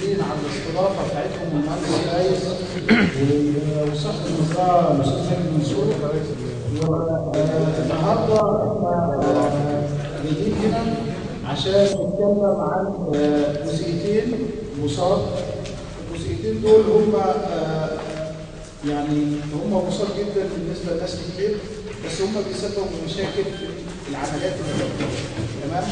المشرفين على الاستضافة بتاعتهم المهندس فايز وصاحب المزرعة الاستاذ ماجد منصور. النهارده احنا جايين هنا عشان نتكلم عن جزئيتين بساط. الجزئيتين دول هم يعني هم بساط جدا بالنسبة لناس كتير، بس هم بيسببوا مشاكل في العمليات اللي تمام.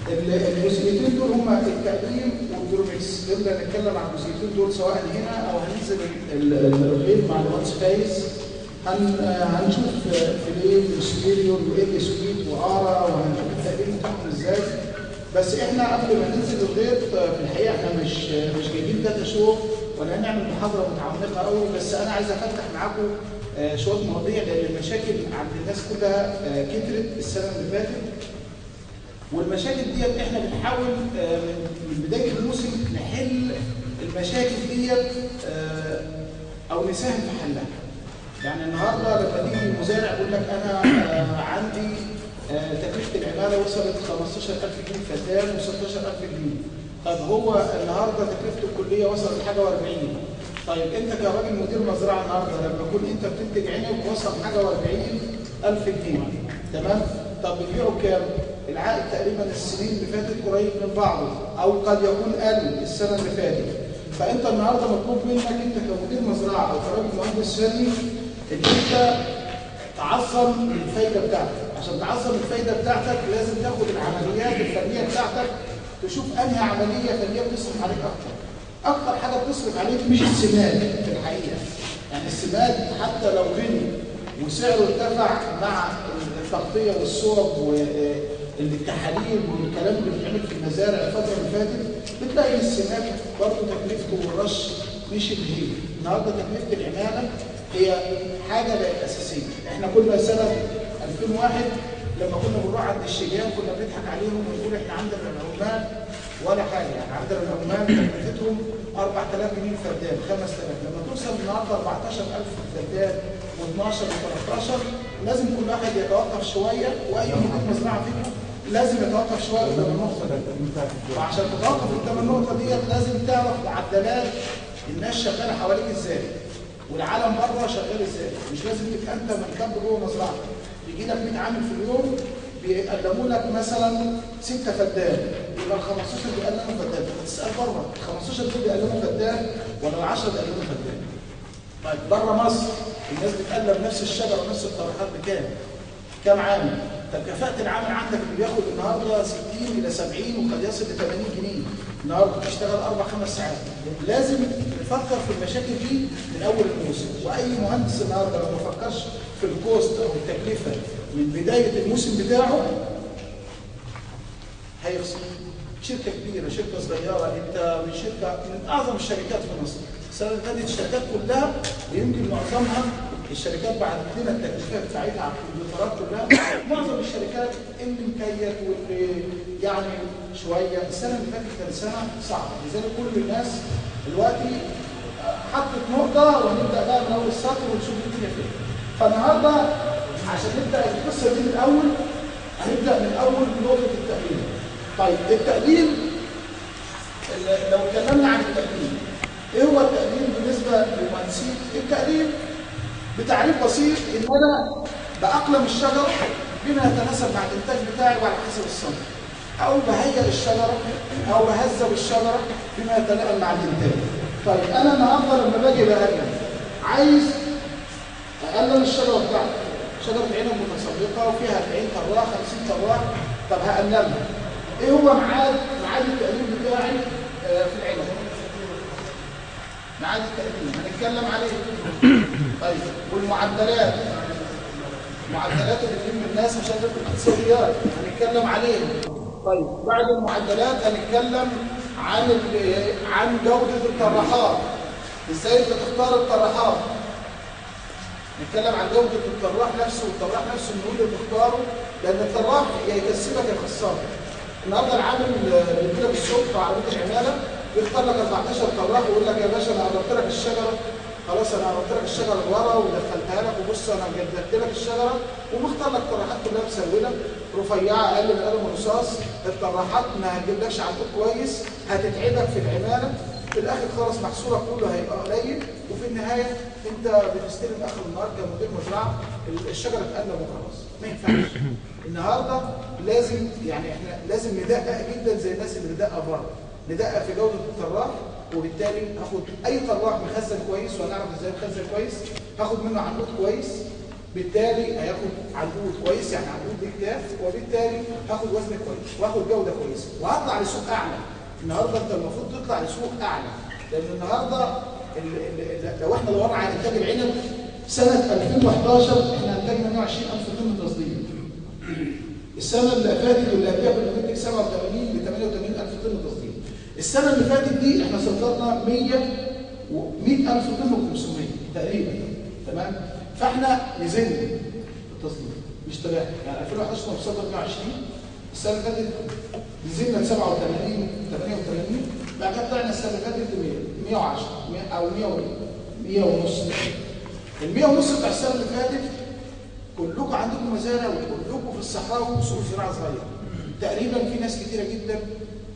الجزئيتين دول هما التقليم والدروميكس. نبدا نتكلم عن الجزئيتين دول سواء هنا او هننزل الغيط مع المهندس فايز. هنشوف فليم وسبيريور وال سويت وارا، وهنشوف التقليم بتاعهم ازاي. بس احنا قبل ما ننزل الغيط في الحقيقة احنا مش جايبين data show ولا هنعمل محاضرة متعمقه قوي، بس انا عايز افتح معاكم شوية مواضيع لان المشاكل عند الناس كلها كترت السنة اللي فاتت، والمشاكل ديت احنا بنحاول من بداية الموسم نحل المشاكل ديت او نساهم في حلها. يعني النهارده لما تيجي مزارع يقول لك انا عندي تكلفة العمالة وصلت 15000 جنيه فدان و16000 جنيه. طب هو النهارده تكلفته الكلية وصلت حاجة و40. طيب انت كراجل مدير مزرعة النهارده لما يكون انت بتنتج عنب وصل حاجة و40000 جنيه، تمام؟ طب بتبيعه بكام؟ العائد تقريبا السنين اللي فاتت قريب من بعضه او قد يكون قل السنة اللي فاتت. فانت النهارده مطلوب منك انت كمدير مزرعة او كراجل مهندس فني ان انت تعظم الفايدة بتاعتك. عشان تعظم الفايدة بتاعتك لازم تاخد العمليات الفنية بتاعتك، تشوف انهي عملية فنية بتصرف عليك اكتر. اكتر حاجة بتصرف عليك مش السماد في الحقيقة، يعني السماد حتى لو غلي وسعره ارتفع مع التغطية والصوب والتحاليل والكلام اللي بيتعمل في المزارع الفترة اللي فاتت، بتلاقي السماد برضه تكلفته والرش مش اللي هي. النهارده تكلفة العمالة هي حاجة بقت اساسية. احنا كنا سنة 2001 لما كنا بنروح عند الشجان كنا بنضحك عليهم ونقول احنا عندنا العمال ولا حاجة، يعني عندنا العمال تكلفتهم 4000 جنيه فدان، 5000. لما توصل النهارده 14000 فدان و12 و13 لازم كل واحد يتوقف شوية، واي مدير مزرعة فيكم لازم يتوقف شوية قدام النقطة دي. وعشان تتوقف قدام النقطة ديت لازم تعرف معدلات الناس شغالة حواليك ازاي، والعالم بره شغال ازاي. مش لازم تبقى انت منكب جوه مزرعتك، يجي لك 100 عامل في اليوم بيقلموا لك مثلا 6 فدان، يبقى ال 15 بيقلموا فدان. فتسال بره ال 15 دول بيقلموا فدان ولا ال 10 بيقلموا فدان؟ طيب بره مصر الناس بتقلم نفس الشجرة ونفس الطرحات بكام؟ كام عامل؟ طب كفاءة العامل عندك اللي بياخد النهارده 60 إلى 70 وقد يصل ل 80 جنيه النهارده، بيشتغل 4 5 ساعات. لازم نفكر في المشاكل دي من أول الموسم، وأي مهندس النهارده لو ما فكرش في ال cost أو التكلفة من بداية الموسم بتاعه هيخسر. شركة كبيرة، شركة صغيرة، أنت من شركة من أعظم الشركات في مصر. السنة اللي فاتت الشركات كلها ويمكن معظمها الشركات بعتت لنا التكلفة بتاعتها على الكمبيوترات كلها، معظم الشركات اللي مكيت واللي يعني شوية. السنة اللي فاتت كانت سنة صعبة، لذلك كل الناس دلوقتي حطت نقطة وهنبدا بقى من اول السطر ونشوف الدنيا فين. فالنهارده عشان نبدا القصة دي من الاول هنبدا من اول نقطة التقليل. طيب التقليل لو اتكلمنا عن التقليل، ايه هو التقليل بالنسبة للمهندسين؟ التقليل بتعريف بسيط ان انا باقلم الشجرة بما يتناسب مع الانتاج بتاعي وعلى حسب الصنف، او بهيئ الشجرة او بهذب الشجرة بما يتلائم مع الانتاج. طيب انا النهارده لما باجي بقلم عايز اقلم الشجرة بتاعتي، شجرة عنب متسابقه وفيها 40 طراح 50 طراح، طب هقلمها. ايه هو ميعاد التقليم بتاعي في العنب؟ ميعاد التقليم هنتكلم عليه. طيب والمعدلات، المعدلات اللي تهم الناس عشان الاقتصاديات هنتكلم عليها. طيب بعد المعدلات هنتكلم عن جودة الطراحات، ازاي انت تختار الطراحات. نتكلم عن جودة الطراح نفسه، والطراح نفسه نقول اللي تختاره، لأن الطراح يا يكسبك يا يخسرك. النهارده العامل اللي بيجي لك الصبح في عربية العمالة بيختار لك 14 طراح ويقول لك يا باشا انا قربت لك الشجرة خلاص انا عملت لك الشجرة لورا ودخلتها لك، وبص انا جددت لك الشجرة ومختار لك طراحات كلها مسوله رفيعة اقل من قلم الرصاص، الطراحات ما هتجيبلكش عنقود كويس، هتتعبك في العمالة، في الاخر خالص محصولك كله هيبقى قليل، وفي النهاية انت بتستلم اخر النهار كمدير مزرعة الشجرة اتقلب وخلاص. ما ينفعش. النهارده لازم يعني احنا لازم ندقق جدا زي الناس اللي بتدقق بره، ندقق في جوده الطراح، وبالتالي هاخد اي طراح مخزن كويس وهنعرف ازاي مخزن كويس، هاخد منه عنقود كويس، بالتالي هياخد عنقود كويس يعني عنقود بكتاف، وبالتالي هاخد وزن كويس وهاخد جوده كويسة وهطلع لسوق اعلى. النهارده انت المفروض تطلع لسوق اعلى، لان النهارده لو احنا دورنا على انتاج العنب سنة 2011 احنا انتجنا 120,000 طن تصدير. السنة اللي فاتت واللي قبلها كنا بننتج 87 ل 88,000 طن تصدير. السنة اللي فاتت دي احنا صدرنا 100,000 طن و500 تقريبا، تمام؟ فاحنا نزلنا التصدير مش طلعنا، يعني 2011 كنا بنصدر 120، السنة اللي فاتت نزلنا ل 87 88، بعد كده طلعنا السنة اللي فاتت ل 110 او 100 ونص. ال 100 ونص بتاع السنة اللي فاتت كلكم عندكم مزارع وكلكم في الصحراء وسوق زراعة صغير. تقريبا في ناس كتيرة جدا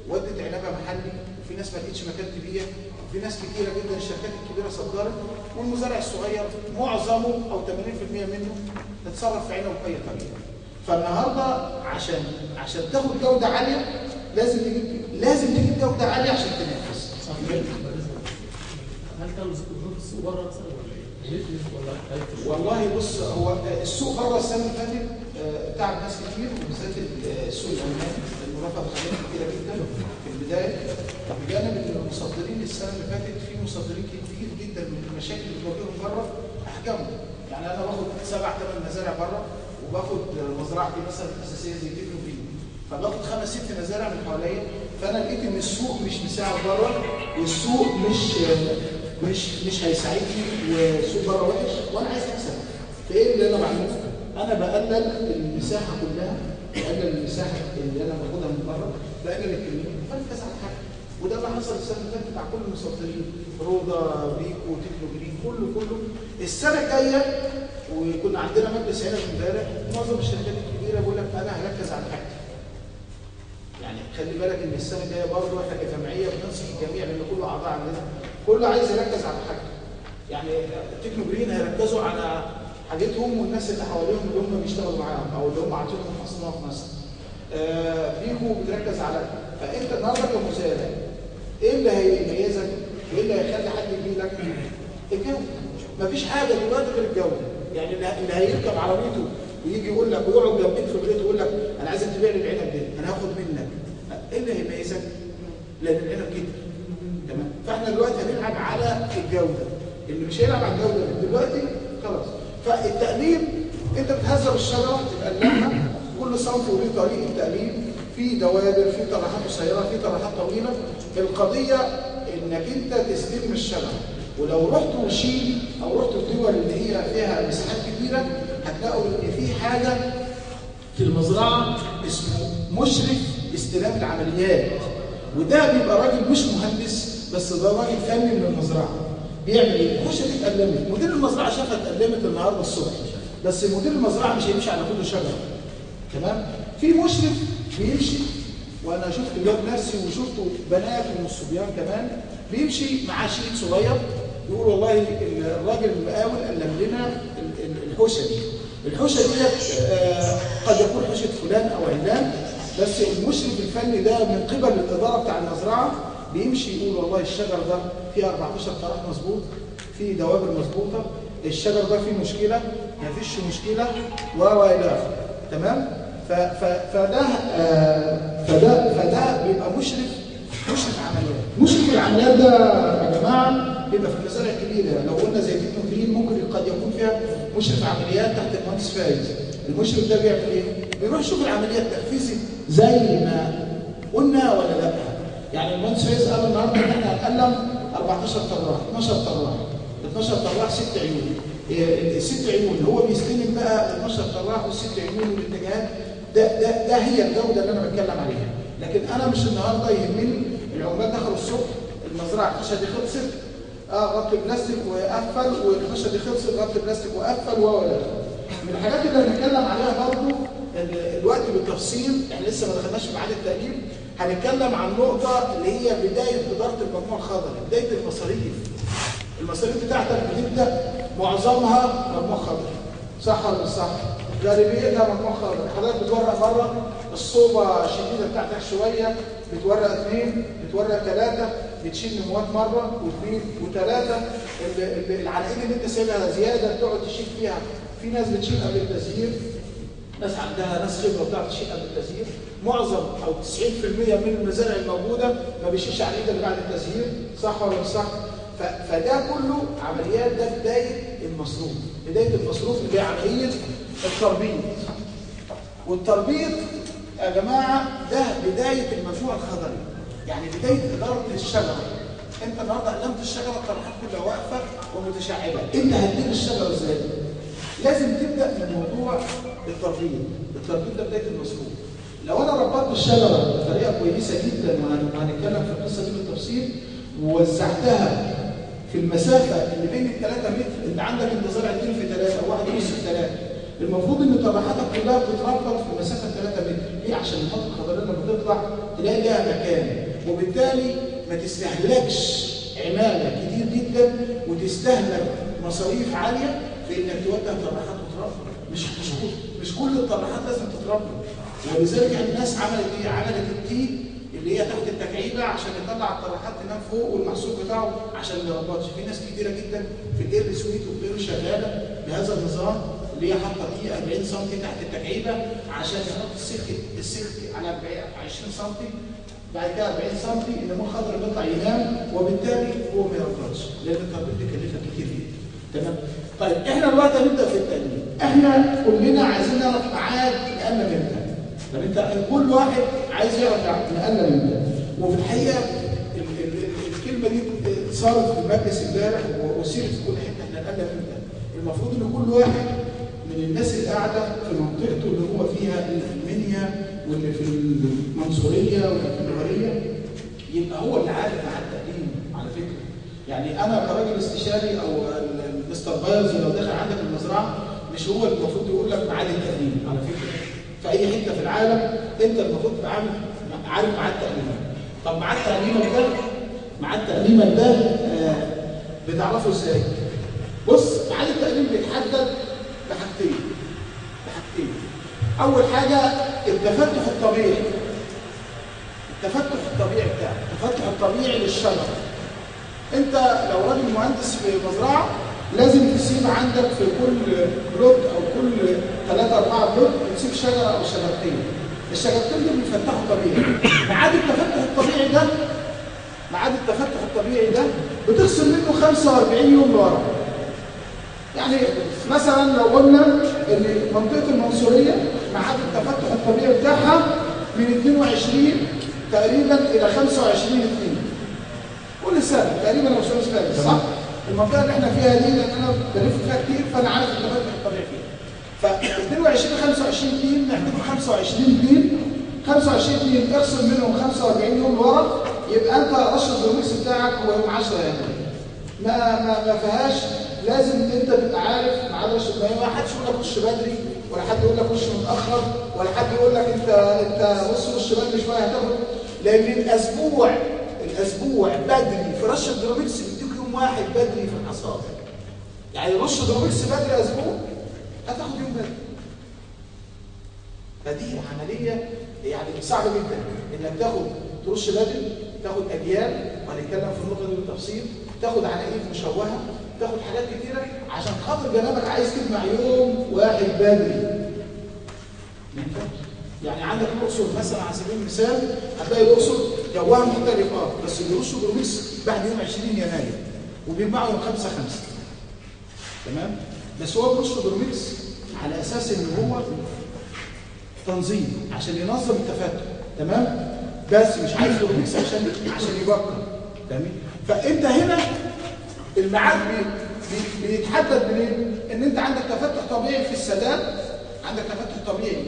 ودت عنبها محلي، وفي ناس ما لقيتش مكان تبيع، وفي ناس كتيرة جدا الشركات الكبيرة صدرت، والمزارع الصغير معظمه او 80% منه اتصرف في عنبة باي طريقه. فالنهارده عشان تاخد جوده عالية لازم تجيب جوده عالية عشان تنافس. هل كان ظروف السوق بره مثلا ولا ايه؟ والله بص، هو السوق بره السنة اللي فاتت تعب ناس كتير، وبالذات السوق الالماني لانه رفض حاجات كتيرة جدا في البداية، بجانب ان المصدرين السنة اللي فاتت في مصدرين كتير جدا من المشاكل اللي بتواجههم بره احجامهم. يعني انا باخد 7 8 مزارع بره، وباخد مزرعتي مثلا الاساسية زي تكنو جرين، فباخد 5 6 مزارع من حواليا، فانا لقيت ان السوق مش مساعد بره، والسوق مش هيساعدني، والسوق بره وحش، وانا عايز اكسب. فايه اللي انا بعمله؟ انا بقلل المساحة كلها، بقلل المساحة اللي انا باخدها من بره، بقلل الكمية، بركز على حاجة. وده اللي حصل السنة اللي فاتت مع كل المصدرين، روضة، بيكو، تكنو جرين، كله. السنة الجاية وكنا عندنا مجلس هنا امبارح، معظم الشركات الكبيرة بيقول لك انا هركز على حاجتي. يعني خلي بالك ان السنة الجاية برضه احنا كجمعية بننصح الجميع، لان كله اعضاء عندنا، كله عايز يركز على حاجته. يعني تكنو جرين هيركزوا على حاجتهم والناس اللي حواليهم اللي هم بيشتغلوا معاهم او اللي هم عاطينهم اصناف مثلا. بيكو بتركز على، فانت النهارده كمزارع ايه اللي هيميزك؟ وايه اللي هيخلي حد يجي لك؟ الجودة. مفيش حاجة دلوقتي غير الجودة. يعني اللي هيركب عربيته ويجي يقول لك ويقعد جنبك في البيت ويقول لك انا عايزك تبيع لي العنب ده، انا هاخد منك. ايه اللي هيميزك؟ لان العنب كده. تمام؟ فاحنا دلوقتي هنلعب على الجودة. اللي مش هيلعب على الجودة من دلوقتي خلاص. فالتقليم انت بتهذب الشجرة تقلمها، كل صنف وليه طريقه تقليم، في دوابر، في طرحات قصيرة، في طرحات طويلة. القضية انك انت تستلم الشجرة، ولو رحت وشيل او رحت الدول اللي هي فيها مساحات كبيرة هتلاقوا ان في حاجة في المزرعة اسمه مشرف استلام العمليات، وده بيبقى راجل مش مهندس بس ده راجل فني من المزرعة. بيعمل ايه؟ الحوشه دي اتقلمت، مدير المزرعة شافها اتقلمت النهارده الصبح، بس مدير المزرعة مش هيمشي على كل شجرة. تمام؟ في مشرف بيمشي، وانا شفت الواد نفسي وشفته بنات ومن الصبيان كمان، بيمشي معاه sheet صغير يقول والله الراجل المقاول قلم لنا الحوشه دي. الحوشه ديت قد يكون حوشه فلان او علان، بس المشرف الفني ده من قبل الادارة بتاع المزرعة بيمشي يقول والله الشجر ده فيه 14 طرح مظبوط، فيه دوابر مظبوطة، الشجر ده فيه مشكلة، مفيش مشكلة، و الى اخره. تمام؟ فده فده بيبقى مشرف عمليات. مشرف العمليات ده يا جماعة بيبقى في المزارع الكبيرة، لو قلنا زي تكنو جرين ممكن قد يكون فيها مشرف عمليات تحت المهندس فايز. المشرف ده بيعمل ايه؟ بيروح يشوف العملية التنفيذي زي ما قلنا ولا لا. يعني المهندس فايز قال النهارده ان احنا هنقلم 14 طراح، 12 طراح، 12 طراح 6 عيون. الست عيون هو بيستلم بقى 12 طراح والست عيون والاتجاهات. ده هي الجودة اللي انا بتكلم عليها. لكن انا مش النهارده يهمني العمال دخلوا الصبح المزرعة الخشب دي خلصت، غط بلاستيك وقفل، والخشب دي خلصت غط بلاستيك وقفل و من الحاجات اللي هنتكلم عليها برضه الوقت بالتفصيل، احنا لسه ما دخلناش في ميعاد التقليم. هنتكلم عن نقطة اللي هي بداية ادارة المجموع الخضري، بداية المصاريف. المصاريف بتاعتك بتبدا معظمها مجموع خضري، صح ولا مش صح؟ غالبيتها مجموع خضري. حضرتك بتورق مرة، الصوبه الشديدة بتاعتك شوية، بتورق اثنين، بتورق ثلاثة، بتشيل نموات مرة واثنين وثلاثة، العناقيد اللي انت سايبها زيادة بتقعد تشيل فيها. في ناس بتشيل قبل التزهير، ناس عندها ناس خبره بتعرف تشيل قبل التزهير. معظم او 90% من المزارع الموجودة ما بيشيلش عناقيد الا بعد التزهير، صح ولا مش صح؟ فده كله عمليات، ده بداية المصروف، بداية المصروف اللي هي عملية التربيط. والتربيط يا جماعة ده بداية المجموع الخضري، يعني بداية ادارة الشجرة. انت النهارده قلمت الشجرة، الطرحات كلها واقفة ومتشعبه، انت هتدير الشجرة ازاي؟ لازم تبدا من موضوع التربيط. التربيط ده بداية المصروف. لو انا ربطت الشجرة بطريقة كويسة جدا، وهنتكلم في القصة دي بالتفصيل، ووزعتها في المسافة اللي بين ال 3 متر، انت عندك انت زرع 2 في 3 او 1.5 في 3، المفروض ان طرحاتك كلها بتتربط في مسافة 3 متر. ليه؟ عشان المناطق الخضراء لما تطلع تلاقي لها مكان، وبالتالي ما تستهلكش عماله كتير جدا وتستهلك مصاريف عالية في انك تودع طرحات وتربط. مش كل الطرحات لازم تتربط. ولذلك الناس عملت ايه؟ عملت التي اللي هي تحت التكعيبه عشان يطلع الطرحات تنام فوق والمحصول بتاعه عشان ما يربطش. في ناس كتيرة جدا في ال early sweet وغيره شغالة بهذا النظام، اللي هي حاطه تي 40 سم تحت التكعيبه عشان يحط السلك على 20 سم، بعد كده 40 سم، النمو الخضري بيطلع ينام، وبالتالي هو ما يربطش، لان التربيط بيكلفك كتير جدا. تمام؟ طيب احنا دلوقتي هنبدا في التقليم. احنا كلنا عايزين نعرف ميعاد نقلم امتى. طب انت كل واحد عايز يعرف نقلم امتى. وفي الحقيقة الكلمة دي صارت في المجلس امبارح واثيرت في كل حتة، احنا نقلم امتى؟ المفروض ان كل واحد من الناس اللي قاعدة في منطقته اللي هو فيها، اللي في المنيا واللي في المنصوريه واللي في النوريه، يبقى هو اللي عارف مع التقليم. على فكرة يعني انا كراجل استشاري او المستر بايرز لو دخل عندك المزرعة مش هو المفروض يقول لك ميعاد التقليم. على فكرة في اي حتة في العالم انت المفروض تبقى عارف ميعاد تقليمك. طب ميعاد تقليمك ده، ميعاد تقليمك ده بتعرفه ازاي؟ بص، ميعاد التقليم بيتحدد بحاجتين. اول حاجة التفتح الطبيعي، التفتح الطبيعي بتاعك، التفتح الطبيعي للشجره. انت لو راجل مهندس في مزرعة لازم تسيب عندك في كل plot او كل 3 4 plot تسيب شجرة او شجرتين. الشجرتين دول بيفتحوا طبيعي. ميعاد التفتح الطبيعي ده، ميعاد التفتح الطبيعي ده بتخصم منه 45 يوم لورا. يعني مثلا لو قلنا ان منطقة المنصوريه ميعاد التفتح الطبيعي بتاعها من 22 تقريبا الى 25/2 كل سنة تقريبا، لو مش فاكر صح؟ المنطقة اللي احنا فيها دي لان انا بلف فيها كتير فانا عارف التفتح الطبيعي فيها. ف 22 25 نعتبر 25 2 25 اخصم منهم 45 يوم لورا، يبقى انت رش الدروميكس بتاعك هو يوم 10 يناير. ما فيهاش، لازم انت تبقى عارف ميعاد رش. ما حدش يقول لك رش بدري، ولا حد يقول لك رش متاخر، ولا حد يقول لك انت بص رش بدري شوية هتاخد، لان الاسبوع بدري في رش الدروميكس بيديك يوم واحد بدري في الحصاد. يعني رش الدروميكس بدري اسبوع هتاخد يوم بدري. فدي عملية يعني صعبة جدا انك تاخد ترش بدري، تاخد اجيال، وهنتكلم في النقطة دي بالتفصيل، تاخد عناقيد مشوهة، تاخد حاجات كتيرة عشان خاطر جنابك عايز تجمع يوم واحد بدري. ما ينفعش. يعني عندك الاقصر مثلا على سبيل المثال، هتلاقي الاقصر جوها مختلف بس بيرشوا دروميكس بعد يوم 20 يناير وبيجمعوا يوم 5/5. تمام؟ بس هو بيرش دروميكس على اساس ان هو تنظيم عشان ينظم التفتح، تمام؟ بس مش عايز دروميكس عشان يبكر، تمام؟ فانت هنا الميعاد بيتحدد منين؟ ان انت عندك تفتح طبيعي في السداد، عندك تفتح طبيعي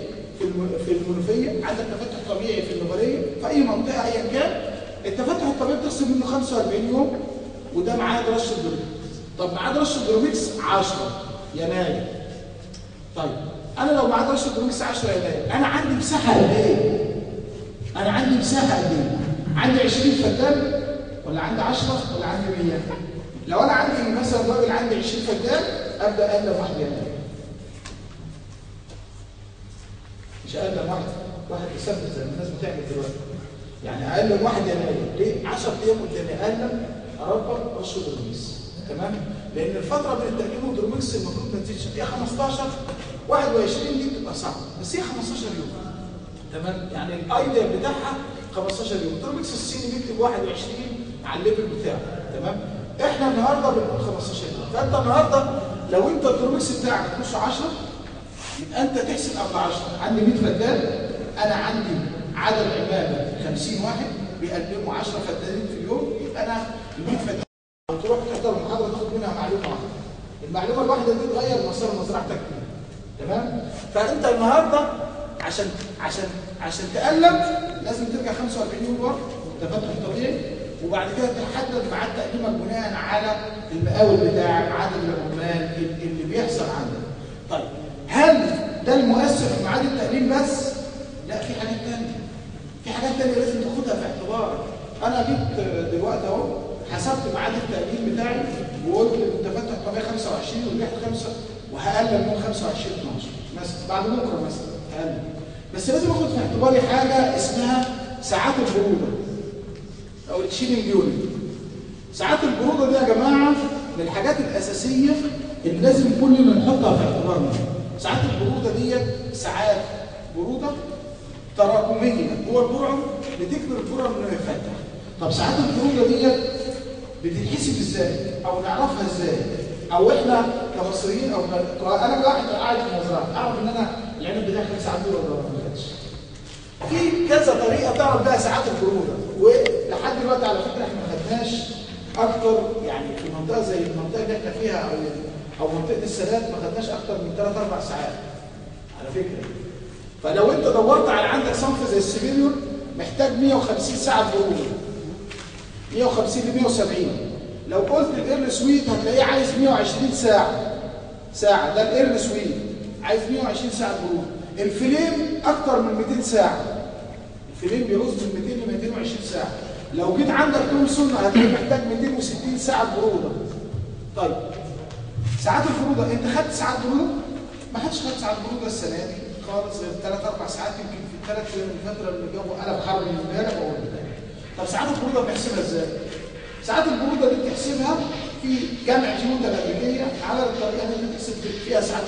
في المنوفية، عندك تفتح طبيعي في النوباريه، في اي منطقة ايا كان. التفتح الطبيعي بتخصم منه 45 يوم، وده ميعاد رش الدروميكس. طب ميعاد رش الدروميكس 10 يناير. طيب انا لو ميعاد رش الدروميكس 10 يناير، انا عندي مساحة قد ايه؟ انا عندي مساحة قد ايه؟ عندي 20 فدان ولا عندي 10 ولا عندي 100؟ لو انا عندي مثلا راجل عندي 20 فدان ابدا اقلم 1 يناير. مش اقلم 1 ديسمبر زي ما الناس بتعمل دلوقتي. يعني اقلم 1 يناير، ليه؟ 10 ايام قدامي اقلم اربط رش الدروميكس، تمام؟ لان الفترة بين التقليم والدروميكس المفروض ما تزيدش، هي 15 21 دي بتبقى صعبة، بس هي 15 يوم. تمام؟ يعني ال ideal بتاعها 15 يوم، الدروميكس الصيني بيكتب 21 على ال label بتاعه، تمام؟ احنا النهارده بنقول 15 يوم، فانت النهارده لو انت الدروميكس بتاعك نص 10 يبقى انت تحسب قبل 10، عندي 100 فدان، انا عندي عدد عماله 50 واحد بيقدموا 10 فدانين في اليوم، يبقى انا ال 100 فدان تروح تحضر المحاضرة تاخد منها معلومة واحدة. المعلومة الواحدة دي تغير مسار مزرعتك فيها. تمام؟ فانت النهارده عشان عشان عشان تقلم لازم ترجع 45 يوم ورا تفتح طبيعي، وبعد كده تحدد ميعاد تقديمك بناء على المقاول بتاعك، عدد العمال اللي بيحصل عندك. طيب هل ده المؤثر في ميعاد التقليم بس؟ لا، في حاجات ثانية. في حاجات ثانية لازم تاخدها في اعتبارك. انا جيت دلوقتي اهو حسبت ميعاد التقليم بتاعي وقلت المتفتح طبيعي 25 والريح 5 وهقلل من 25 12 مثلا بعد بكره مثلا هقلل. بس لازم اخد في اعتباري حاجة اسمها ساعات البرودة او ال chilling unit. ساعات البرودة دي يا جماعة من الحاجات الاساسية اللي لازم كلنا نحطها في اعتبارنا. ساعات البرودة دي ساعات برودة تراكمية جوه البرعم بتجبر البرعم انه يفتح. طب ساعات البرودة دي بتتحسب ازاي؟ او نعرفها ازاي؟ او احنا كمصريين او انا كواحد قاعد في المزرعة اعرف ان انا العنب بتاعي خد ساعات برودة ولا ما خدش؟ في كذا طريقه تعرف بيها ساعات البرودة، ولحد دلوقتي على فكرة احنا ما خدناش اكتر، يعني في منطقة زي المنطقة اللي احنا فيها او منطقة السادات ما خدناش اكتر من 3 4 ساعات على فكرة. فلو انت دورت على عندك صنف زي السبيريور محتاج 150 ساعة برودة، 150 ل 170. لو قلت ال Early Sweet هتلاقيه عايز 120 ساعة، ده ال Early Sweet عايز 120 ساعة برودة. ال Flame اكتر من 200 ساعة، ال Flame بيعوز من 200 ل 220 ساعة. لو جيت عندك تومسون هتلاقيه محتاج 260 ساعة برودة. طيب ساعات البرودة انت خدت ساعات برودة؟ ما حدش خد ساعات برودة السنة دي خالص غير 3 4 ساعات يمكن في الثلاث ايام الفترة اللي الجو قلب حر من امبارح او امبارح. طب ساعات البرودة بنحسبها ازاي؟ ساعات البرودة دي بتحسبها في جامعه يوتا الامريكية على الطريقة اللي بتحسب فيها ساعات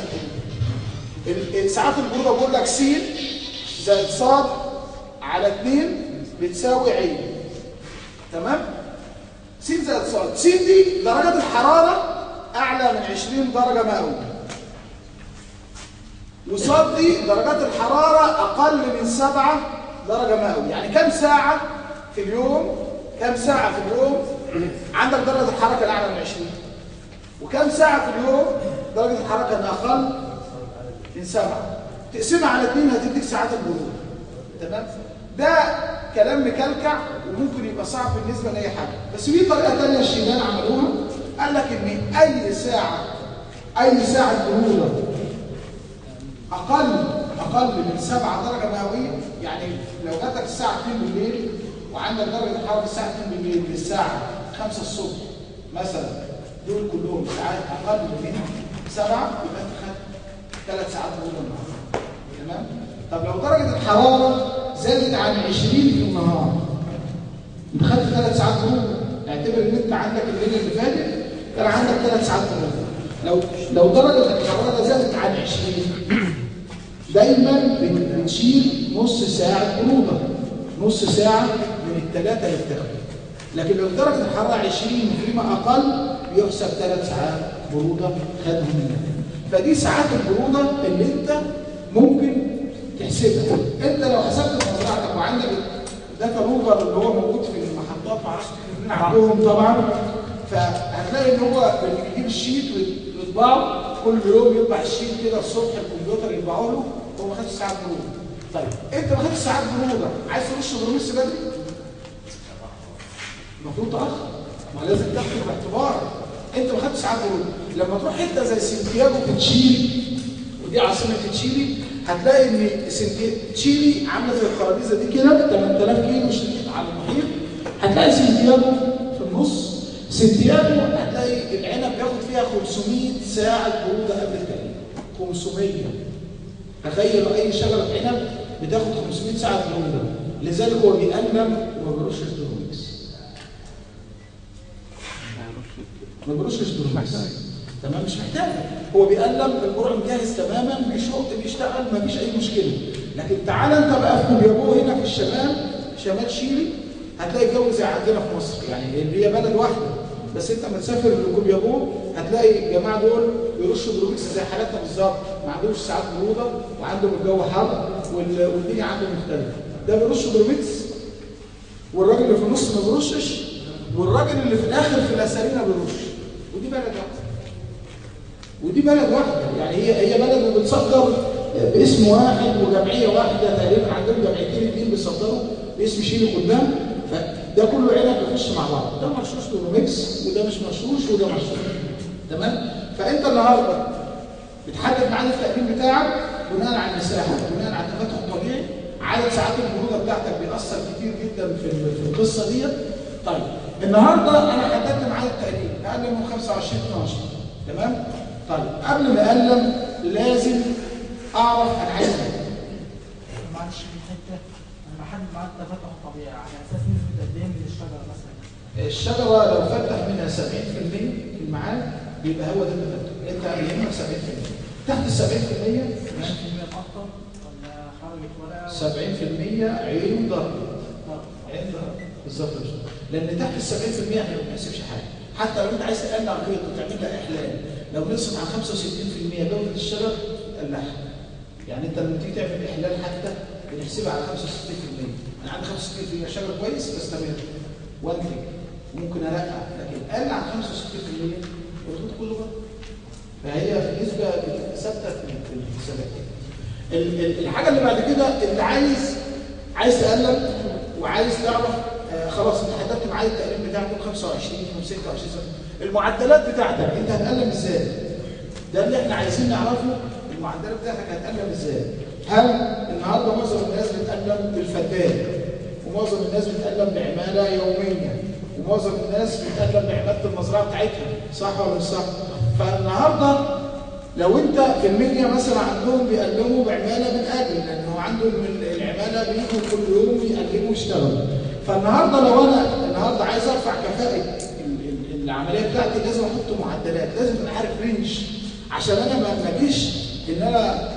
البرودة. ساعات البرودة بقول لك س زائد ص على 2 بتساوي عين. تمام؟ س زائد ص، س دي درجه الحرارة اعلى من 20 درجه مئوية. وصاد دي درجات الحرارة اقل من 7 درجه مئوية، يعني كم ساعة في اليوم؟ كم ساعة في اليوم عندك درجه الحرارة الاعلى من 20؟ وكم ساعة في اليوم درجه الحرارة الاقل من 7؟ تقسمها على 2 هتديك ساعات البرودة. تمام؟ ده كلام مكلكع وممكن يبقى صعب بالنسبة لاي حاجة، بس في طريقه ثانية الشيلان عملوها، قال لك ان اي ساعة برودة اقل من 7 درجه مئوية، يعني لو جاتك الساعة 2 بالليل وعندك درجه الحرارة الساعة 2 بالليل للساعة 5 الصبح مثلا، دول كلهم ساعات اقل من 7، يبقى انت خدت 3 ساعات برودة النهارده. تمام؟ طب لو درجه الحرارة زادت عن 20 في النهار انت خدت 3 ساعات برودة، اعتبر ان انت عندك الليلة اللي فاتت كان عندك 3 ساعات برودة. لو درجه الحرارة زادت عن 20 دايما بتشيل نص ساعة برودة، نص ساعة من الثلاثة اللي بتاخده. لكن لو درجه الحرارة 20 فيما اقل بيحسب 3 ساعات برودة خدهم منك. فدي ساعات البرودة اللي انت ممكن تحسبها. انت لو حسبت في مزرعتك وعندك data logger اللي هو موجود في المحطات، معرفش عندهم طبعا، فهتلاقي ان هو بيجيب ال sheet ويطبعه كل يوم، يطبع ال sheet كده الصبح الكمبيوتر يطبعه له، هو ما خدش ساعات برودة. طيب انت ما خدتش ساعات برودة، عايز ترش دروميكس بدري؟ المفروض تاخر. ما لازم تاخد باعتبارك انت ما خدتش ساعات برودة. لما تروح حتة زي سانتياغو في تشيلي، ودي عاصمة تشيلي، هتلاقي ان تشيلي عامله زي الخرابيزه دي كده 8000 كيلو شريط على المحيط. هتلاقي سانتياغو في النص. سانتياغو هتلاقي العنب بياخد فيها 500 ساعة برودة قبل التقليم. 500. تخيلوا اي شجرة عنب بتاخد 500 ساعة برودة. لذلك هو بيقلم وما بيرشش دروميكس. ما بيرشش دروميكس. تمام، مش محتاج. هو بيقلم، البرع مجهز تماما، بيشق بيشتغل، ما فيش اي مشكلة. لكن تعالى انت بقى في كوبيابو هنا في الشمال، شمال شيلي، هتلاقي الجو زي عندنا في مصر، يعني اللي هي بلد واحدة، بس انت لما تسافر لكوبيابو هتلاقي الجماعة دول بيرشوا دروميكس زي حالاتنا بالظبط، ما عندهمش ساعات برودة وعندهم الجو حر والدنيا عندهم مختلفة. ده بيرش دروميكس، والراجل اللي في النص ما بيرشش، والراجل اللي في الاخر في الاسارينا بيرش. ودي بلد واحدة. ودي بلد واحدة، يعني هي بلد بتصدر باسم واحد وجمعية واحدة تقريبا، عندهم جمعيتين اثنين بيصدروا باسم شيلي قدام، فده كله عنب بيخش مع بعض، ده مرشوش دروميكس وده مش مرشوش وده مرشوش. تمام؟ فانت النهارده بتحدد ميعاد التقديم بتاعك بناء على المساحة، بناء على التفتح الطبيعي، عدد ساعات البرودة بتاعتك بيأثر كتير جدا في القصة ديت. طيب النهارده انا حددت ميعاد التقديم اقل من 25/12. تمام؟ طيب قبل ما اقلم لازم اعرف انا عايز ايه. معلش في حتة، انا بحدد ميعاد التفتح الطبيعي على اساس نسبه قد ايه من الشجرة مثلا؟ الشجرة لو فتح منها 70% في الميعاد بيبقى هو ده التفتح، انت يهمك 70%، تحت ال 70% 70% اكتر ولا خرجت ورقة؟ 70% عين ضربت. عين ضربت بالظبط، لان تحت ال 70% احنا ما بنحسبش حاجة، حتى لو انت عايز تقلع غيط وتعمل لها احلال، لو نقصت عن 65% جوده الشجر تقلعها. يعني انت لما تيجي تعمل احلال حتى بنحسبها على 65%، انا عندي 65% شجر كويس بستمر وانتج وممكن ارقع، لكن قل عن 65% والغيط كله بقى. فهي نسبه بتبقى ثابتة في الحسابات. الحاجة اللي بعد كده انت عايز تقلب وعايز تعرف خلاص انت حددت ميعاد التقليم بتاعك يوم 25 يوم 26، المعدلات بتاعتك انت هتقلم ازاي؟ ده اللي احنا عايزين نعرفه، المعدلات بتاعتك هتقلم ازاي؟ هل النهارده معظم الناس بتقلم بالفدان، ومعظم الناس بتقلم بعماله يومية، ومعظم الناس بتقلم بعماله المزرعة بتاعتها، صح ولا مش صح؟ فالنهارده لو انت في المنيا مثلا عندهم بيقلموا بعماله بالاجر، لان هو عندهم العمالة بيجوا كل يوم يقلموا ويشتغلوا. فالنهارده لو انا النهارده عايز ارفع كفاءة العملية بتاعتي لازم احط معدلات، لازم ابقى عارف range، عشان انا ما اجيش ان انا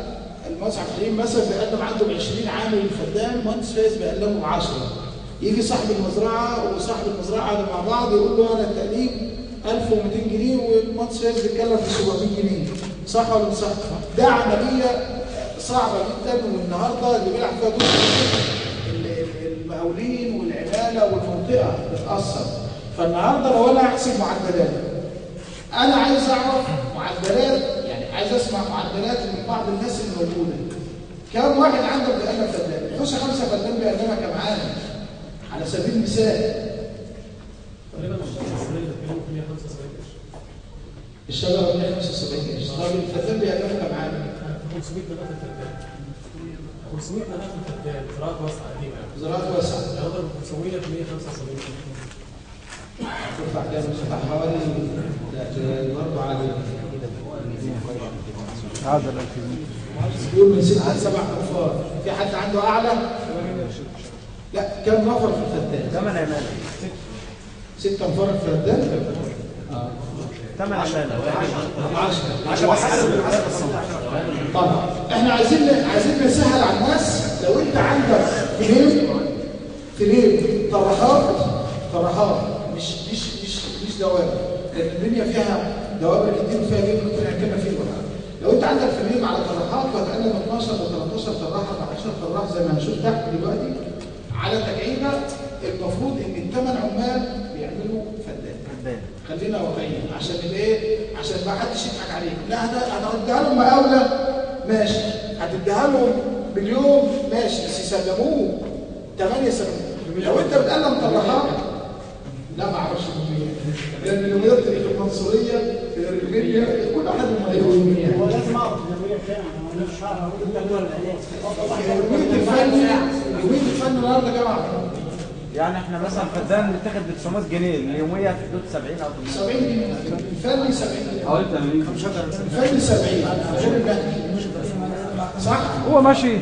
المهندس عبد الحليم مثلا بيقدم عنده ب 20 عامل فدان، مهندس فايز بيقدمه ب 10. يجي صاحب المزرعة وصاحب المزرعة مع بعض يقول له انا التقليم 1200 جنيه والمهندس فايز بيتكلم في 700 جنيه، صح ولا مش صح؟ ده عملية صعبة جدا، والنهارده اللي بيلعب فيها دور المقاولين والعماله والمنطقة بتاثر. فالنهارده لو انا هحسب معدلات، انا عايز اعرف معدلات، يعني عايز اسمع معدلات من بعض الناس اللي موجودة. كم واحد عندك بيقلم فدان؟ الحوشه 5 فدان بيقلمها كم عامل؟ على سبيل المثال تقريبا الشجرة اللي بتتكلم في 175 قرش. الشجرة 175 قرش، طب الفدان بيقلمه كم عامل؟ 500 نبات الفدان. 500 نبات الفدان، زراعة واسعة قديمة. زراعة واسعة. يعني اضرب 500 في 175. تدفع كام؟ تدفع حوالي برضه عالي. هذا ال بيقول من 6 ل 7 انفار، في حد عنده اعلى؟ لا، كم نفر في الفدان؟ 8 عماله. 6 انفار في الفدان؟ 8 عماله. 10 10. طب احنا عايزين نسهل على الناس. لو انت عندك فليم طرحات مش مش مش مش دوابر، لان الدنيا فيها دوابر كتير وفيها جبن كتير هنتكلم فيه بقى. لو انت عندك frame على طرحات وهتقلم 12 ل 13 طراحه 14 طراح زي ما هنشوف تحت دلوقتي على تجعيبه، المفروض ان الثمان عمال بيعملوا فدان. خلينا واقعيين عشان الايه؟ عشان ما حدش يضحك عليك. لا هتديها لهم مقاوله ماشي، هتديها لهم باليوم ماشي، بس يسلموه 8 سنوات. لو انت بتقلم طرحات لا ما اعرفش. لان اليوميات اللي في المنصوريه في المنيا كل احد يوميات. هو لازم اعرف اليومية كام؟ انا مش عارف اقول يومية الفن، يومية الفن النهارده كام؟ يعني احنا مثلا فدان بنتاخد ب 900 جنيه، اليومية في حدود 70 او 80. 70 جنيه الفني، 70 جنيه حوالي 80. الفني 70 غير المهني، صح؟ هو ماشي،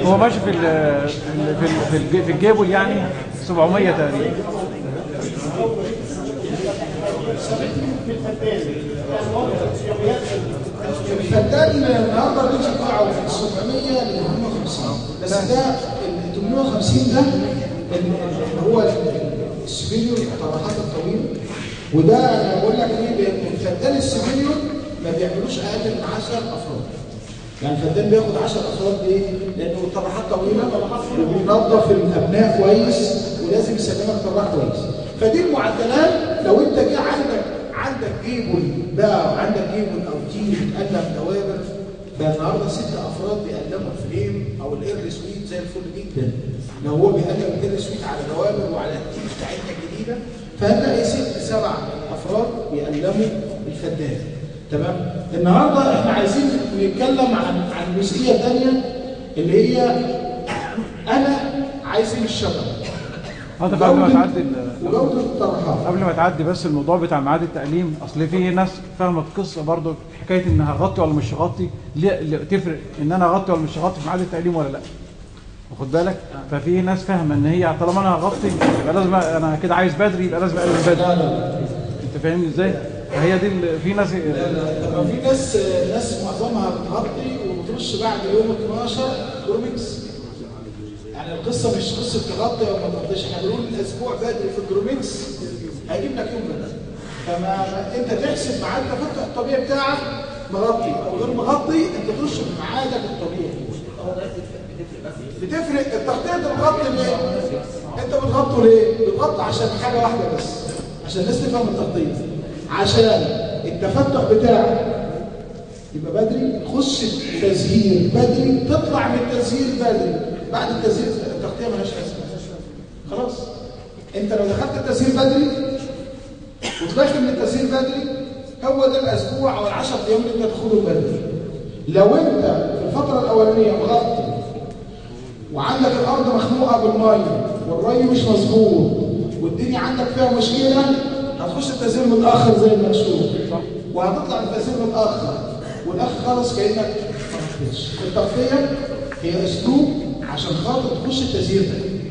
هو ماشي في ال في الجيبل يعني 700 تقريبا. الفدان النهارده ال range بتاعه من 700 ل 850، بس ده ال 850 ده اللي هو ال superior، الطرحات الطويلة. وده انا بقول لك ليه؟ لان الفدان ال superior ما بيعملوش اقل من 10 افراد. يعني الفدان بياخد 10 افراد ليه؟ لانه الطرحات طويلة وبينظف الابناء كويس ولازم يسلمك طراح كويس. فدي المعدلات. لو انت جه عندك جيبل بقى، عندك جيبل او تيم بتقلم دوابر بقى، النهارده 6 افراد بيقلموا ال flame او ال early sweet زي الفل جدا. لو هو بيقلم ال early sweet على دوابر وعلى ال T بتاعتنا الجديدة، فهتلاقي 6 7 افراد بيقلموا الفدان. تمام؟ النهارده احنا عايزين نتكلم عن جزئية ثانية اللي هي انا عايز ايه من الشجرة؟ قبل ما تعدي وجوده الطرحات. قبل ما تعدي بس الموضوع بتاع ميعاد التقليم، اصل في ناس فاهمه القصة برضو، حكاية ان هغطي ولا مش هغطي، ليه تفرق ان انا هغطي ولا مش هغطي في ميعاد التقليم ولا لا؟ واخد بالك؟ ففي ناس فاهمه ان هي طالما انا هغطي يبقى لازم انا كده عايز بدري، يبقى لازم اقلم بدري. لا لا، انت فاهمني ازاي؟ فهي دي في ناس. لا لا، طب في ناس معظمها بتغطي وبترش بعد يوم 12 دروميكس. يعني القصة مش قصة تغطي او ما تغطيش، احنا بنقول الاسبوع بدري في الدروميكس هيجيب لك يوم بدري. فما انت تحسب ميعاد التفتح الطبيعي بتاعك مغطي او غير مغطي، انت ترش في ميعادك الطبيعي. بتفرق التغطية. انت بتغطي ليه؟ انت بتغطي ليه؟ بتغطي عشان حاجة واحدة بس، عشان الناس تفهم التغطية، عشان التفتح بتاعك يبقى بدري، تخش التزهير بدري، تطلع من التزهير بدري. بعد التزهير التغطية مالهاش لازمه خلاص. انت لو دخلت التزهير بدري وطلعت من التزهير بدري، هو ده الاسبوع او ال10 ايام اللي انت تاخدهم بدري. لو انت في الفترة الاولانية مغطي وعندك الارض مخنوقه بالمية والري مش مظبوط والدنيا عندك فيها مشكلة، هتخش التزهير متاخر زي المكشوف، وهتطلع التزهير متاخر، والاخر خالص كانك ما غطيتش. التغطية هي اسلوب عشان خاطر تخش التزهير بدري.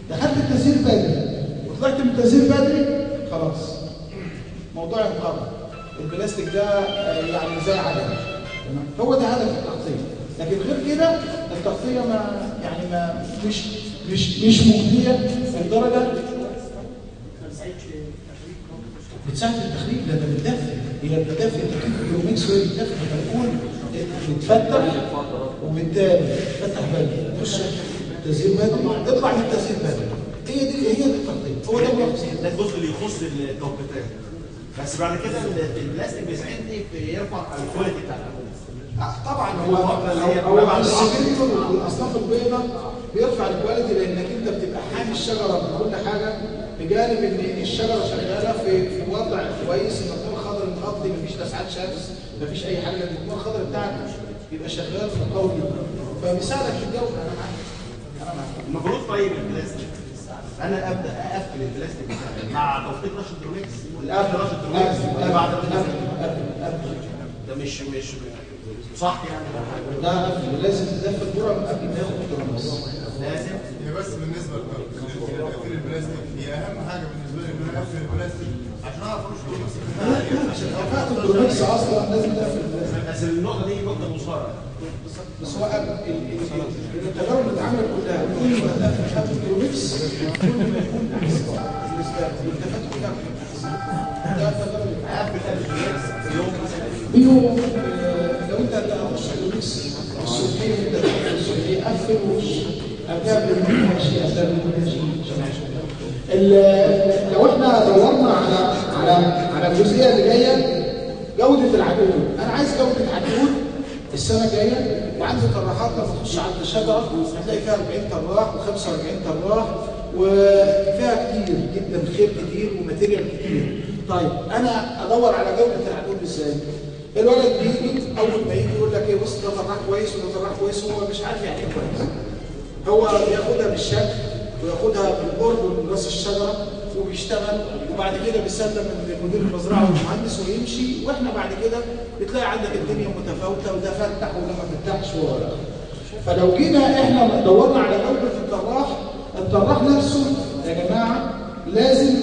دخلت التزهير بدري وطلعت من التزهير بدري، خلاص موضوع انقضى. البلاستيك ده يعني زي عدم. تمام؟ هو ده هدف التغطية. لكن غير كده التغطية ما يعني ما مش مش مش مجدية لدرجة بتساعد في التخريج، لان بتدفي، هي بتدفي تكييف الدروميكس وهي بتدفي. فبنقول بتفتح، وبالتالي تفتح بدري، تخش التزهير بدري، اطلع من التزهير بدري. هي دي التغطية، هو ده الملخص. ده الجزء اللي يخص التوقيتات. بس بعد كده البلاستيك بيساعدني في يرفع ال quality بتاع الحبوب. طبعا هو ال superior والاصناف البيضاء بيرفع ال quality، لانك انت بتبقى حامي الشجرة من كل حاجة، بجانب ان الشجرة شغالة في وضع كويس، المكان الخضري مغطي، مفيش لسعات شمس، مفيش اي حاجة، لان المكان الخضري بتاعك بيبقى شغال قوي جدا، فبيساعدك في الجو. انا معاك، انا معاك. المفروض طيب البلاستيك انا ابدا اقفل البلاستيك بتاعي مع توقيت رش الدروميكس ولا قبل رش الدروميكس ولا بعد رش الدروميكس؟ ده مش صح يعني؟ لا، قبل، لازم تدفي الذرة قبل ما ياخد الدروميكس. لازم. هي بس بالنسبة لتقفيل البلاستيك، هي اهم حاجة بالنسبة لي ان انا اقفل البلاستيك عشان اعرف ارش الدروميكس. عشان كفاءة الدروميكس اصلا لازم تقفل البلاستيك. بس النقطة دي نقطة مصارعه. بس هو التجارب اللي اتعملت كلها كل ما تقفل قبل الدروميكس كل ما يكون احسن بالنسبة لك، والتفات كلها بتكون احسن. ده التجارب اللي اقفل قبل الدروميكس بيوم مثلا، بيوم. لو انت هتخش الدروميكس الصبحية، انت تقفل الصبحية، قفل وش قبلها بيومين ماشي، قبلها بيومين ماشي. لو احنا دورنا على على على الجزئية اللي جاية، جوده العجول. انا عايز جوده عجول السنة الجاية، وعندي طراحات لما تخش عند الشجرة هتلاقي فيها 40 طراح و45 طراح، وفيها كتير جدا، خير كتير و material كتير. طيب انا ادور على جوده العنقود ازاي؟ الولد بيجي اول ما يجي يقول لك ايه، بص ده طراح كويس وده طراح كويس، هو مش عارف يعني ايه كويس. هو بياخدها بالشكل وياخدها بالقرب من راس الشجرة وبيشتغل، وبعد كده بيسلم لمدير المزرعة والمهندس ويمشي، واحنا بعد كده بتلاقي عندك الدنيا متفاوتة، وده فتح وده ما فتحش ولا. فلو جينا احنا دورنا على جوده الطراح، الطراح نفسه يا جماعة لازم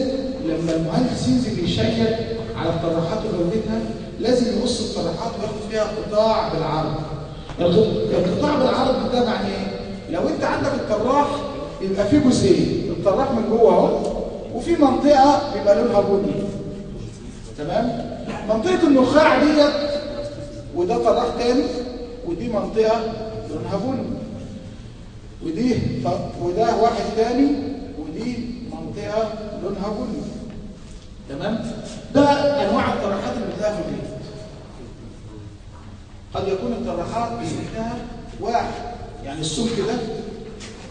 لما المهندس ينزل يشيك على الطراحات وجودتها لازم يقص الطراحات وياخد فيها قطاع بالعرض. القطاع بالعرض ده معناه ايه؟ لو انت عندك الطراح يبقى فيه جزئين، الطراح من جوه اهو، وفي منطقة بيبقى لونها بني. تمام؟ منطقة النخاع ديت، وده طراح تاني، ودي منطقة لونها بني، ودي وده واحد تاني، ودي منطقة لونها بني. تمام؟ ده انواع الطراحات اللي بتلاقيها في البيت. قد يكون الطراحات بسمكها واحد، يعني السمك ده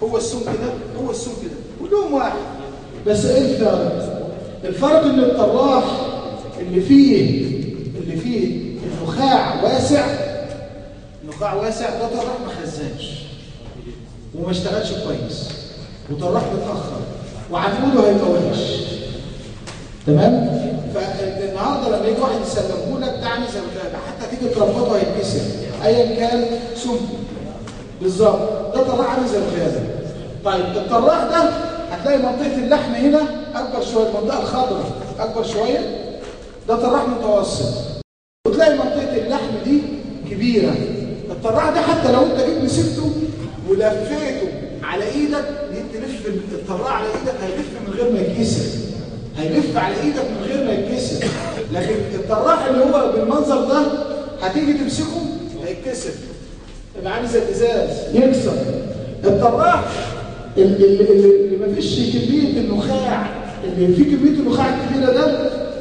هو السمك ده هو السمك ده، كلهم واحد، بس ايه الفرق؟ الفرق ان الطراح اللي فيه النخاع واسع، النخاع واسع ده طراح ما خزنش وما اشتغلش كويس، وطراح متاخر وعنقوده هيبقى وحش. تمام؟ فالنهارده لما يجي واحد يسلمه لك ده عامل زي ما حتى تيجي تربطه هيتكسر ايا كان سمكة. بالظبط، ده طراح عامل زي الغابة. طيب الطراح ده هتلاقي منطقة اللحم هنا اكبر شوية، المنطقة الخضراء اكبر شوية، ده طراح متوسط، وتلاقي منطقة اللحم دي كبيرة. الطراح ده حتى لو انت جيت مسكته ولفيته على ايدك، جيت تلف الطراح على ايدك هيلف من غير ما يتكسر، هيلف على ايدك من غير ما يتكسر. لكن الطراح اللي هو بالمنظر ده هتيجي تمسكه هيتكسر، يبقى عامل زي الازاز يكسر. الطراح اللي ما فيش كمية النخاع، اللي فيه كمية النخاع الكبيرة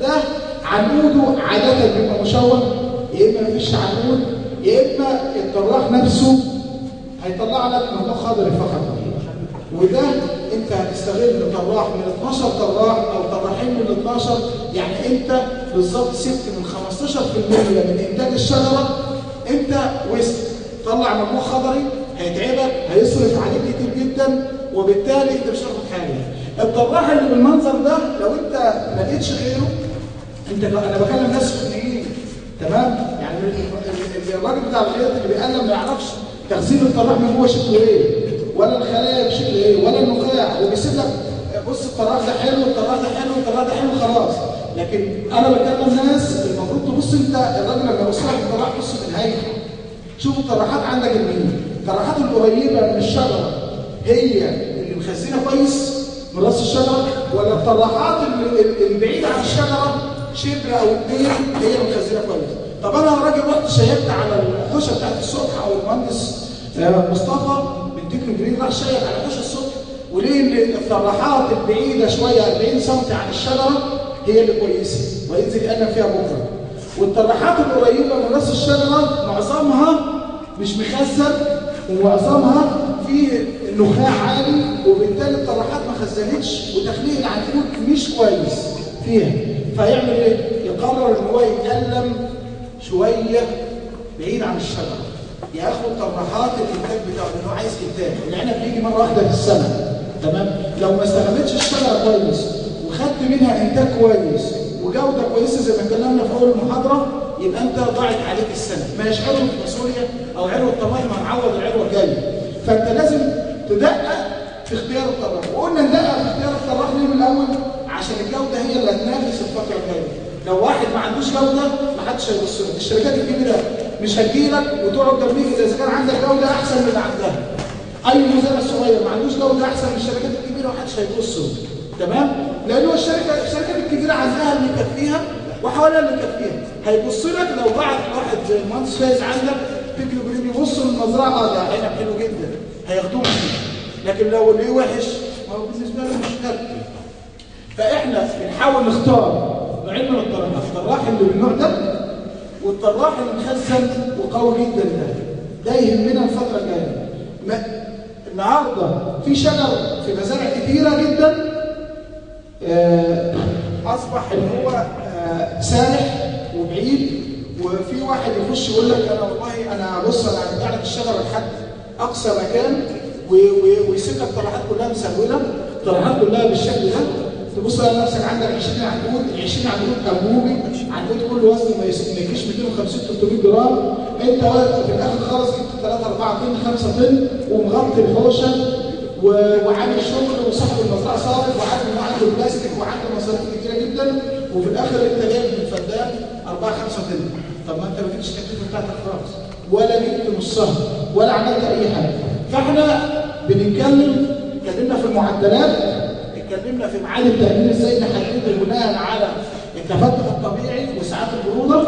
ده عنقوده عادة بيبقى مشوه، يا اما ما فيش عنقود، يا اما الطراح نفسه هيطلع لك مجموع خضري فقط. وده انت هتستغل طراح من 12 طراح او طراحين من 12، يعني انت بالظبط سبت من 15% من انتاج الشجرة انت وسط. طلع مجموع خضري هيتعبك، هيصرف عليك كتير جدا، وبالتالي انت مش هتاخد حاجة. الطراح اللي بالمنظر ده لو انت ما لقيتش غيره، انت انا بكلم ناس فنيين، تمام؟ يعني الراجل بتاع الخياط اللي بيقلم ما يعرفش تخزين الطراح من جوه شكله ايه، ولا الخلايا بشكل ايه، ولا النخاع، وبيسيب لك بص الطراح ده حلو، الطراح ده حلو، الطراح ده حلو، خلاص. لكن انا بكلم ناس المفروض تبص انت، الراجل لما يبص لك الطراح بص بالهيئة. شوف الطراحات عندك المين، الطراحات القريبة من الشجرة هي اللي مخزنة كويس من راس الشجرة، ولا الطراحات البعيدة عن الشجرة شبر او اتنين هي اللي مخزنة كويس. طب انا راجل رحت شيكت على الحوشه بتاعت الصبح، او المهندس مصطفى من تكنو جرين راح شيك على حوشه الصبح، وليه ان الطراحات البعيدة شوية 40 سم عن الشجرة هي اللي كويسة وينزل يقلم فيها بكره، والطراحات القريبة من راس الشجرة معظمها مش مخزن، ومعظمها فيه النخاع عالي، وبالتالي الطراحات ما خزنتش وتخليق العنقود مش كويس فيها. فيعمل ايه؟ يقرر ان هو يتألم شوية بعيد عن الشجرة، ياخد طراحات الانتاج بتاعه لانه عايز انتاج. العنب بيجي مرة واحدة في السنة، تمام؟ لو ما استغلتش الشجرة كويس وخدت منها انتاج كويس وجوده كويسة زي ما اتكلمنا في اول المحاضرة، يبقى انت ضاعت عليك السنة. ماشي عروة الفاصوليا او عروة الطماطم هنعوض العروة الجاية. فانت لازم تدقق في اختيار الطراح، وقلنا ندقق في اختيار الطراح ليه من الاول؟ عشان الجودة هي اللي هتنافس الفترة الجاية. لو واحد ما عندوش جوده ما حدش هيبص لك، الشركات الكبيرة مش هتجيلك وتقعد جنبيك اذا كان عندك جوده احسن من اللي عندها. اي مزارع صغير ما عندوش جوده احسن من الشركات الكبيرة ما حدش هيبص له، تمام؟ لانه الشركات الكبيرة عندها اللي يكفيها وحواليها اللي يكفيها. هيبص لك لو بعت واحد زي المهندس فايز عندك تكنو جرين يبص للمزرعه، ده عنب حلو جدا هياخدوه فيه. لكن لو اللي وحش ما هو بالنسبة له مش فارق. فاحنا بنحاول نختار نوعين من الطراحات، الطراح اللي بالنوع ده والطراح اللي مخزن وقوي جدا ده. ده يهمنا الفترة الجاية. النهارده في شجر في مزارع كتيرة جدا اصبح ان هو سارح وبعيد، وفي واحد يخش يقول لك انا والله انا بص انا هرجع لك الشجرة لحد اقصى مكان، ويسيب لك طرحات كلها مسهولة، طرحات كلها بالشكل ده. تبص على نفسك عندك 20 عنقود، 20 عنقود انبوبي، عنقود كل وزنه ما يجيش 250 300 جرام، انت في الاخر خالص جبت 3 4 طن 5 طن ومغطي الحوشه وعامل شغل، وصاحب المزرعة صارف وعامل انه عنده بلاستيك وعنده مصاريف كتيرة جدا، وفي الاخر انت جايب من الفدان 4 5 طن. طب ما انت ما جبتش التكلفة بتاعتك خالص، ولا جبت نصها، ولا عملت اي حاجة. فاحنا بنتكلم، اتكلمنا في المعدلات، اتكلمنا في ميعاد التأمين ازاي نحدده بناء على التفتح الطبيعي وساعات البرودة،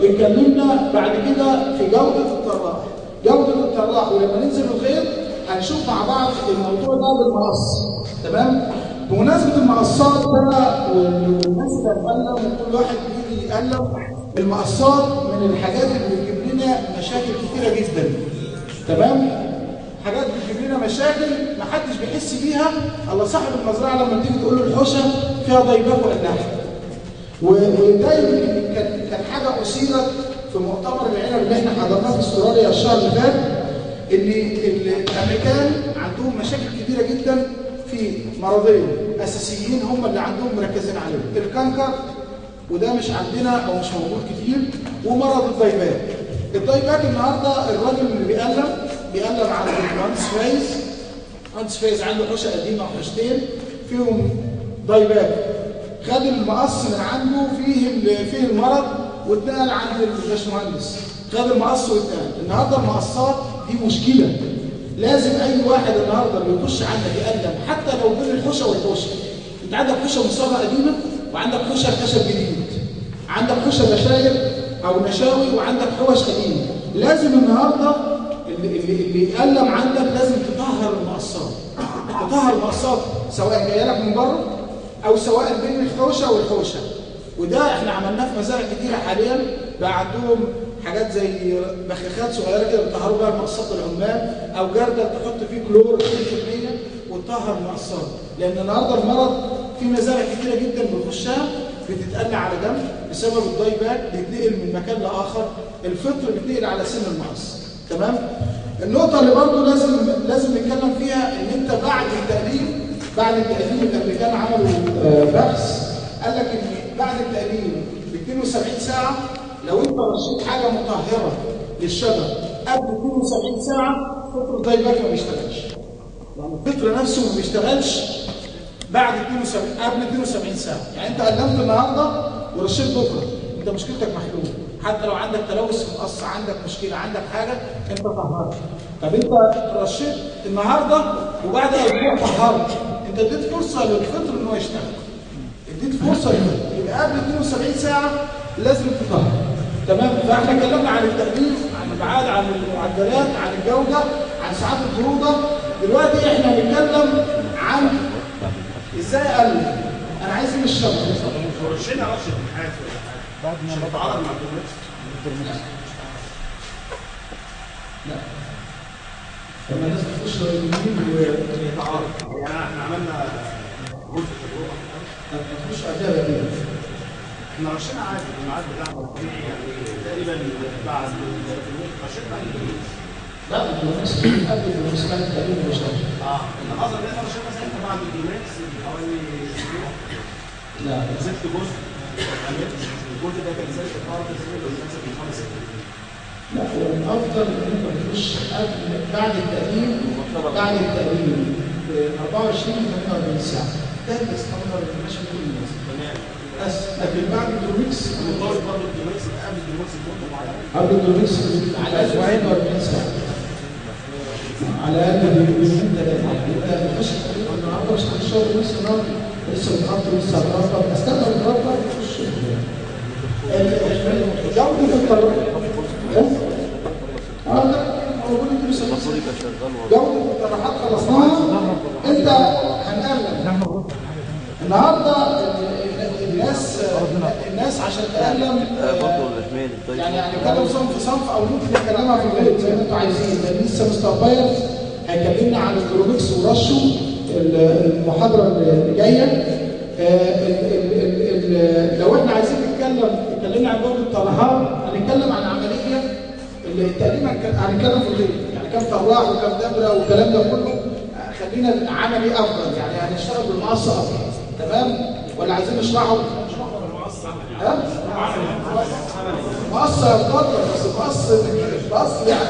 اتكلمنا بعد كده في جوده الطراح، جوده الطراح، ولما ننزل الغيط هنشوف مع بعض الموضوع ده بالمقص. تمام؟ بمناسبة المقصات بقى والناس اللي هتقلم وكل واحد بيجي يقلم، المقصات من الحاجات اللي بتجيب لنا مشاكل كتيرة جدا. تمام؟ حاجات بتجيب لنا مشاكل محدش بيحس بيها الا صاحب المزرعة لما تيجي تقول له الحوشه فيها dieback وقلاحه. وده يمكن كان حاجة اثيرت في مؤتمر العنب اللي احنا حضرناه في استراليا الشهر اللي فات، ان الامريكان عندهم مشاكل كبيرة جدا في مرضين اساسيين هم اللي عندهم مركزين عليهم، ال canker وده مش عندنا او مش موجود كتير، ومرض ال dieback. ال dieback النهارده الراجل اللي بيقلم على المهندس فايز، مهندس فايز عنده حوشه قديمة وحوشتين فيهم dieback، خد المقص من عنده فيه المرض واتنقل عند الباشمهندس، خد المقص واتنقل. النهارده المقصات دي مشكلة، لازم اي واحد النهارده بيخش عندك يقلم حتى لو بين الحوشه والحوشه. انت عندك حوشه مصابه قديمة، وعندك حوشه خشب جديد، عندك حوشه بشاير او نشاوي، وعندك حوش قديمة. لازم النهارده اللي يقلم عندك لازم تطهر المقصات، تطهر المقصات سواء جاية لك من بره او سواء بين الحوشه والحوشه. وده احنا عملناه في مزارع كتيرة حاليا، بقى عندهم حاجات زي بخاخات صغيرة كده بيطهروا بيها المقصات للعمال، او جردل تحط فيه كلور 2% وتطهر المقصات، لان النهارده المرض في مزارع كتيرة جدا بنخشها بتتقلع على جنب بسبب ال dieback، بيتنقل من مكان لاخر، الفطر بيتنقل على سن المقص. تمام؟ النقطة اللي برضه لازم نتكلم فيها ان انت بعد التقليم، الامريكان عملوا بحث قال لك ان بعد التقليم ب 72 ساعة لو انت رشيت حاجة مطهرة للشجر قبل 72 ساعة فطر ال dieback ما بيشتغلش. يعني الفطر نفسه ما بيشتغلش بعد 72 قبل 72 ساعة، يعني انت قلمت النهارده ورشيت بكره، انت مشكلتك محلولة، حتى لو عندك تلوث في المقص، عندك مشكلة، عندك حاجة، انت طهرت. طب انت رشيت النهارده وبعد اسبوع طهرت، انت اديت فرصة للفطر ان هو يشتغل. اديت فرصة للفطر، يبقى قبل 72 ساعة لازم تطهر. تمام؟ فاحنا اتكلمنا عن التقليم، عن الابعاد، عن المعدلات، عن الجودة، عن ساعات البرودة. دلوقتي احنا هنتكلم عن ازاي اقلل. انا عايز من الشجر. رشينا رشه نحاس ولا حاجة بعد ما تتعارض مع الدورمكس؟ لا، لما الناس بتخش اليمين ويتعارض، يعني احنا عملنا جزء تجربه ما تخش قبلها بقية. احنا رشينا عادي الميعاد بتاعنا الطبيعي، يعني تقريبا بعد رشينا بعد الدورمكس. لا الدورمكس قبل الدورمكس بعد التقليم مباشرة. انا قصدي ان احنا رشينا ساعتها بعد الدورمكس بحوالي اسبوع. لا نزلت جزء، الجزء ده كان زي الارض زي 5. لا هو الافضل ان انت تخش قبل بعد التقليم، بعد التقليم ب 24 ل 48 ساعة، ده ال standard اللي ماشي كل الناس. تمام. بس لكن بعد الدورمكس المطالب برضه الدورمكس قبل الدورمكس بمدة معينة، قبل الدورمكس على اسبوعين و40 ساعة على الاقل، بيومين ثلاثة. يعني انت بتخش النهارده مش هتخش الدورمكس النهارده، لسه بتغطي لسه هتغطي، استنى تغطي تخش. جودة الطريق جودة الطرحات خلصناها. انت هنقلم النهارده الناس عشان تقلم يعني هنتكلم صنف صنف او ممكن نتكلمها في الغيط زي ما انتوا عايزين، لان لسه مستر بايرز هيكلمنا عن الدرومكس ورشه المحاضرة اللي جاية. لو احنا عايزين نتكلم، اتكلمنا عن جوده الطراحات، هنتكلم عن عملية اللي تقريبا هنتكلم في الغيط، يعني كم طراح وكم دبره والكلام ده كله. خلينا عملي افضل، يعني هنشتغل بالمقص افضل، تمام؟ ولا عايزين نشرحه؟ ها؟ مقص افضل، بس مقص يعني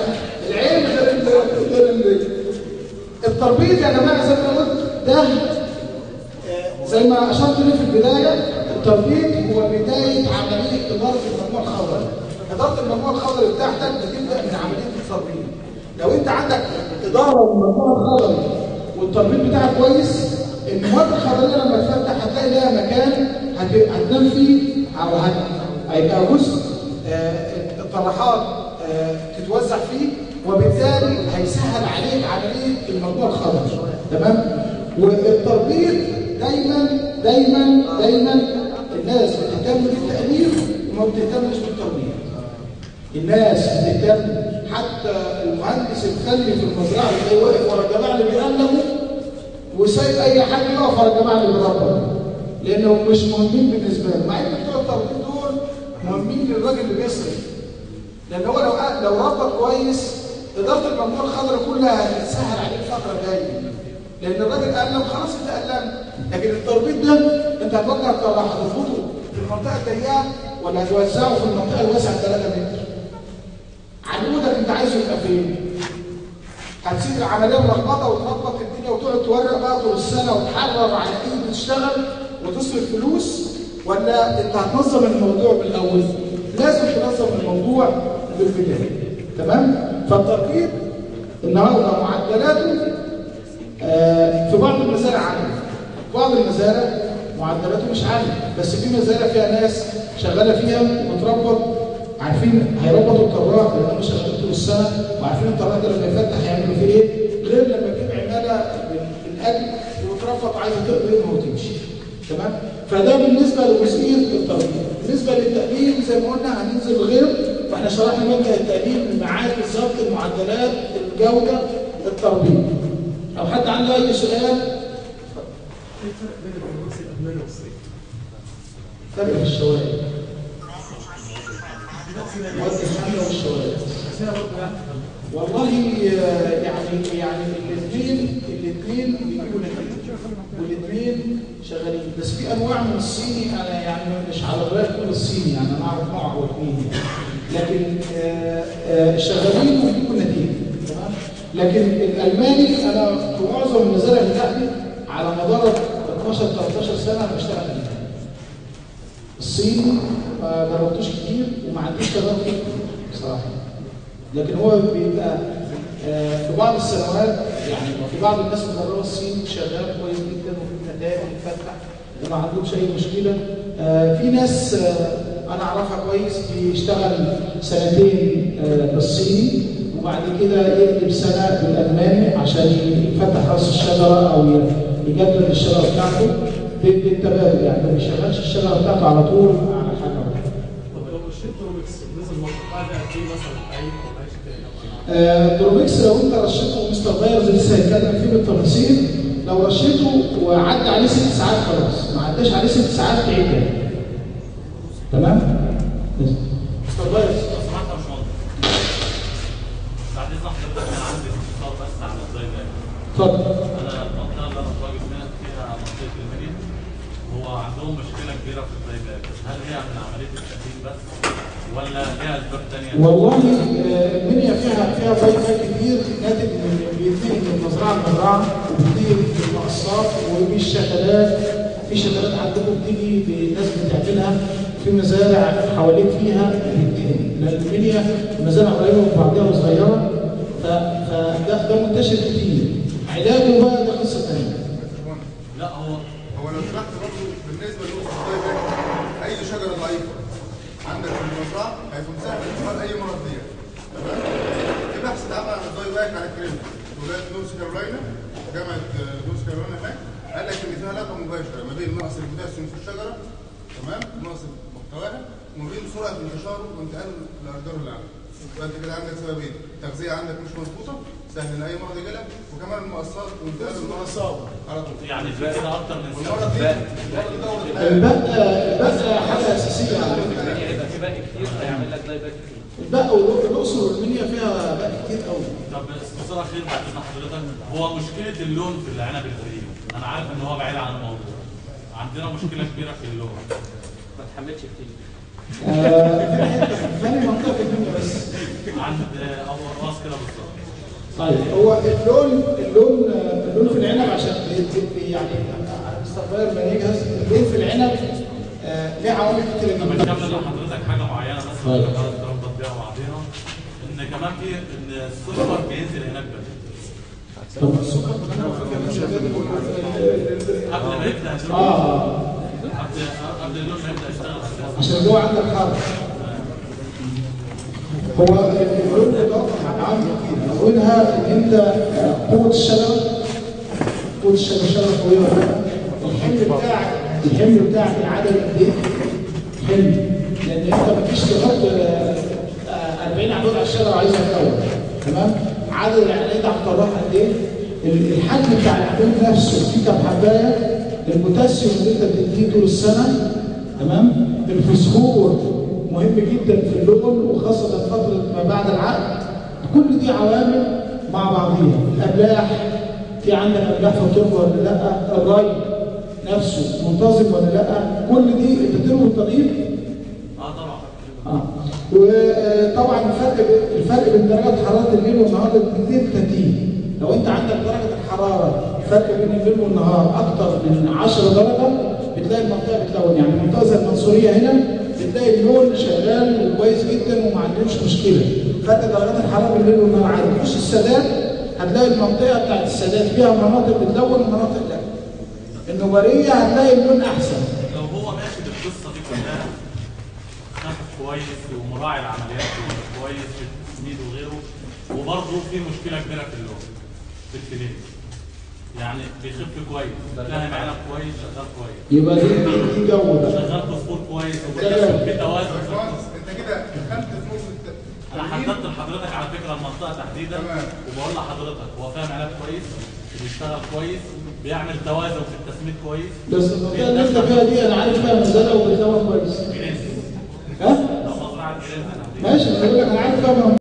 العين غير التربيط يا جماعة. زي ما قلت ده، زي ما اشرت ليه في البداية، التربيط هو بداية عملية ادارة المجموع الخضري. ادارة المجموع الخضري بتاعتك بتبدا من عملية التربيط. لو انت عندك ادارة للمجموع الخضري والتربيط بتاعك كويس، المواد الخضريه لما تفتح هتلاقي لها مكان هتنام فيه، او هيبقى جزء الطراحات تتوزع فيه، وبالتالي هيسهل عليك عملية المجموع الخضري، تمام؟ والتربيط دايما دايما دايما الناس بتهتم بالتأليف وما بتهتمش بالتربيط. الناس بتهتم، حتى المهندس الفني في المزرعة اللي واقف ورا الجماعة اللي بيقلبوا وسايب اي حد يقف ورا الجماعة اللي بيربوا، لانهم مش مهمين بالنسبة له، مع ان بتوع التربيط دول مهمين للراجل اللي بيصرف، لان هو لو ربط كويس ادارة المجموعة الخضراء كلها هتتسهل عليه الفترة الجاية، لان الراجل قلب خلاص انت قلبت. لكن التربيط ده انت هتوجه الطراح هتظبطه في المنطقة الضيقه ولا هتوزعه في المنطقة الواسعة 3 متر؟ عنقودك انت عايزه يبقى فين؟ هتسيب العملية ملخبطة وتلخبط الدنيا وتقعد تورق بقى طول السنة وتحرر على ايد وتشتغل وتصرف فلوس، ولا انت هتنظم الموضوع من الاول؟ لازم تنظم الموضوع بالبداية، تمام؟ فالتربيط النهارده معدلاته في بعض المزارع عالية، بعض المزارع معدلاته مش عالية، بس في مزارع فيها ناس شغالة فيها ومتربط، عارفين هيربطوا الطراح لان هم شغالين طول السنة وعارفين الطراح ده لما يفتح هيعملوا فيه ايه، غير لما تجيب عماله بالاجل وتربط عايزه تقضي يومها وتمشي، تمام؟ فده بالنسبة لجزئيه التربيط. بالنسبة للتقليل زي ما قلنا هننزل غير، واحنا شرحنا مبدا التقليل، الميعاد بالظبط، المعدلات، الجودة، التربيط. لو حد عنده اي سؤال؟ ايه الفرق بين الدروس الالماني والصيني؟ فرق في الشوارع. مواد الحملة والشوارع. والله يعني الاثنين بيجيبوا نتيجة والاثنين شغالين، بس في انواع من الصيني انا يعني مش على دراية كل الصيني، يعني انا اعرف نوع او اثنين يعني، لكن شغالين وبيجيبوا نتيجة، تمام؟ لكن الالماني انا في معظم المزارع بتاعتي على مدار 12 13 سنة انا بشتغل الماني. الصيني ما جربتوش كتير وما عنديش تجارب فيه بصراحة، لكن هو بيبقى في بعض السنوات يعني في بعض الناس مجربه الصيني شغال كويس جدا وفي نتائج وبيفتح وما عندهمش اي مشكلة. في ناس انا اعرفها كويس بيشتغل سنتين بالصيني وبعد كده يقلب سنة بالالماني عشان يفتح راس الشجرة او يجدد الشجرة بتاعته بالتبادل، يعني ما بيشغلش الشجرة بتاعته على طول على حاجة واحدة. طب لو رشيت دروميكس نزل بعد قد ايه مثلا عيد او عيش تاني؟ دروميكس لو انت رشيته مستر بايرز لسه هيتكلم فيه بالتفاصيل، لو رشيته وعدى عليه 6 ساعات خلاص، ما عداش عليه 6 ساعات تعيد تاني. تمام؟ مستر بايرز لو سمحت يا باشمهندس، بعد اذن حضرتك انا عندي استفسار بس عن ال dieback. اتفضل. انا المنطقة اللي انا متواجد فيها منطقة المنيا، هو عندهم مشكلة كبيرة في ال dieback، هل هي من عملية التقليم بس ولا ليها اسباب ثانية؟ والله المنيا فيها dieback كتير، ناتج من بيتنقل من مزرعة لمزرعه وبيتنقل بالمقصات وبالشتلات، في شتلات عندكم بتيجي الناس بتعملها في مزارع حواليك فيها بيتنقل، لان المنيا المزارع قريبه من بعضها وصغيره، فده منتشر كتير. علاجه بقى ده قصة ثانية. لا هو لو سمحت برضه بالنسبة لنقطة ال dieback، اي شجرة ضعيفة عندك في المزرعة هيكون سهل انتقال اي مرض ليها، تمام؟ في بحث اتعمل عن ال dieback على الكريم في ولاية نورث كارولاينا، جامعه نورث كارولاينا هناك، قال لك ان في علاقة مباشرة ما بين نقص البوتاسيوم في الشجرة، تمام؟ نقص محتواها، وما بين سرعة انتشاره وانتقاله للاشجار اللي عندك. فانت كده عندك سببين، تغذية عندك مش مظبوطة، سهل ان اي مرض يجي لك، وكمان المقصات وانتقال المرض على طول. يعني في كده اكتر من المرض دي البق حاجة اساسية على فكرة. هيبقى في بق كتير هيعمل لك dieback كتير. البق والاقصر والمنيا فيها بق كتير قوي. طب استفسار اخير بعد اذن حضرتك، هو مشكلة اللون في العنب الفريم، انا عارف ان هو بعيد عن الموضوع، عندنا مشكلة كبيرة في اللون. ما تحملش كتير. فين منطقة في الدنيا بس؟ عند ابو راس كده بالظبط. طيب هو اللون اللون اللون في العنب عشان يعني مستر ما يجهز، اللون في العنب ليه عوامل كتير. طب نكمل لحضرتك حاجة معينة بس نربط بيها بعضينا، ان كمان في ان السكر بينزل هناك بدري. طب السكر قبل ما يبدا قبل اللون ما يبدا يشتغل عشان الجو عندك حر. هو اللون بيتوقف على عوامل كتير، اولها ان انت قوة الشجرة، قوة الشجرة قوية ولا لا؟ الحمل بتاعك، الحمل بتاعك العدد قد ايه؟ حمل، لان انت ما فيش تحط 40 عمود على الشجرة وعايزها الاول، تمام؟ عدد العنايد على الطراح قد ايه؟ الحجم بتاع العمود نفسه فيه كام حبايه؟ البوتاسيوم اللي انت بتديه طول السنة، تمام؟ الفوسفور مهم جدا في اللون وخاصة فترة ما بعد العقد. كل دي عوامل مع بعضيها. الاملاح، في عندك املاح في التربة ولا لا؟ الري نفسه منتظم ولا لا؟ كل دي انت بتروي الطريق؟ اه طبعا. وطبعا الفرق بين درجه حرارة الليل والنهار 32. لو انت عندك درجه الحرارة الفرق بين الليل والنهار اكتر من 10 درجه بتلاقي المنطقة بتلون، يعني منطقة زي المنصوريه هنا بتلاقي اللون شغال وكويس جدا وما عندهمش مشكلة. فرق درجات الحرارة بالليل والنهار عادي. تخش السادات هتلاقي المنطقة بتاعت السادات فيها مناطق بتلون ومناطق لا. النوباريه هتلاقي اللون احسن. لو هو ماشي بالقصة دي كلها خفف كويس ومراعي العمليات كويس في التسميد وغيره، وبرضه في مشكلة كبيرة في اللون في الفيليه، يعني بيخف كويس، فاهم عنب كويس، شغال كويس، يبقى دي جو بقى شغال فوسفور كويس وفي توازن. انت كده دخلت في نقطة. انا حددت لحضرتك على فكرة المنطقة تحديدا، وبقول لحضرتك هو فاهم عنب كويس، بيشتغل كويس، بيعمل توازن في التسميد كويس. بس المنطقة اللي انت فيها دي انا عارف فيها مزارع وبتلون كويس. جرينز. ها؟ مزرعة جرينز. ماشي، انا بقول لك انا عارف فيها.